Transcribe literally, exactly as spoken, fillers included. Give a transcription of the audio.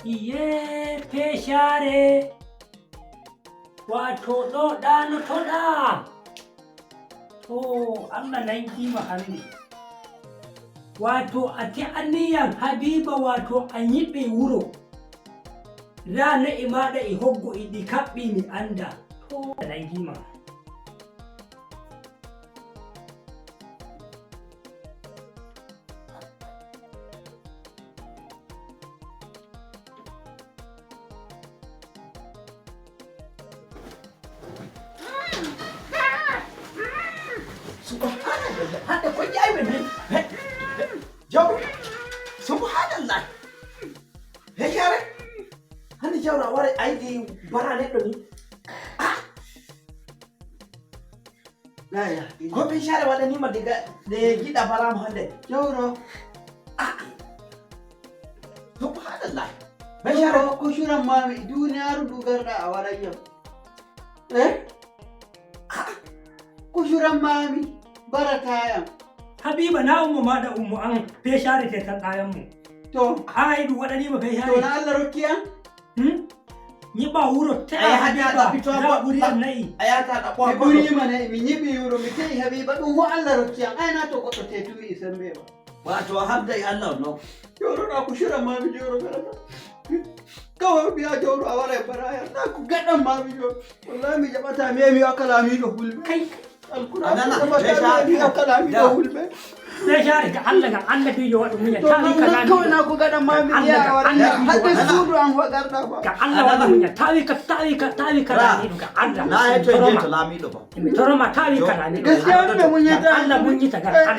Iye, peecaare. Waato ɗo ɗaanotoɗaa? To, Allah nangiima hannde. Waato a te'anii yam Habiiba, waato a nyiɓi wuro. Raa na'i maaɗa e hoggo e ɗi kaɓɓi mi anndaa. To, Allah nangiima. Subhanallah, hannde ko ƴaaymi min? He, he, jawro, subhanallah. He, yare, hannde jawro a wara aydi bara neɗɗo ni. Ah! Yaya, ko peecaare waɗaniima diga nde giɗa baraama hannde? Jawro. Ah! Subhanallah. Peecaare. Jawro, ko cuurammaami, duniyaaru ndu garɗa a waray yam. Eh? Ah! Ko cuurammaami, barataa yam. Habiiba, na ummo maaɗa ummo an, peecaare te tan ɗayan mo. To. Haa e ɗum waɗaniima peecaare. To na Allah rokki an? Hmm? Nyiɓa wuro te'a. A yahata Habiiba, a ɗaɓɓito nda ɓuri an na'i. A yahata a ɗaɓɓo. Mi ɓuriima na'i, mi nyiɓi wuro, mi te'i Habiiba, ɗum wo Allah rokki an. Ay na to goɗɗo tetumi e sembe ba. Waato a habda e Allah on non. Jawro na ko cuurammaami jawro garata. Kawa biya jawro a wara e baraya. Na ko gaɗanmaami jawro. Wallahi mi jaɓataa mi emi akka laamiiɗo fulɓe. Kay. Alkuraan. A nana, jaɓataa mi emi akka laamiiɗo fulɓe. Peecaare ga Allah, ga Allah biyo waɗu muñal. Tawi ka laamiiɗo. Kawai na ko gaɗanmaami ya wara. Hadde suudu an wa garɗa ba. Ga Allah waɗu muñal. Tawi ka, tawi ka, tawi ka laamiiɗo ga Allah. Na heto e jeeto laamiiɗo ba. Mi toroma tawi ka laamiiɗo. Gaskiya mi muññata. Ga Allah muññita ga Allah.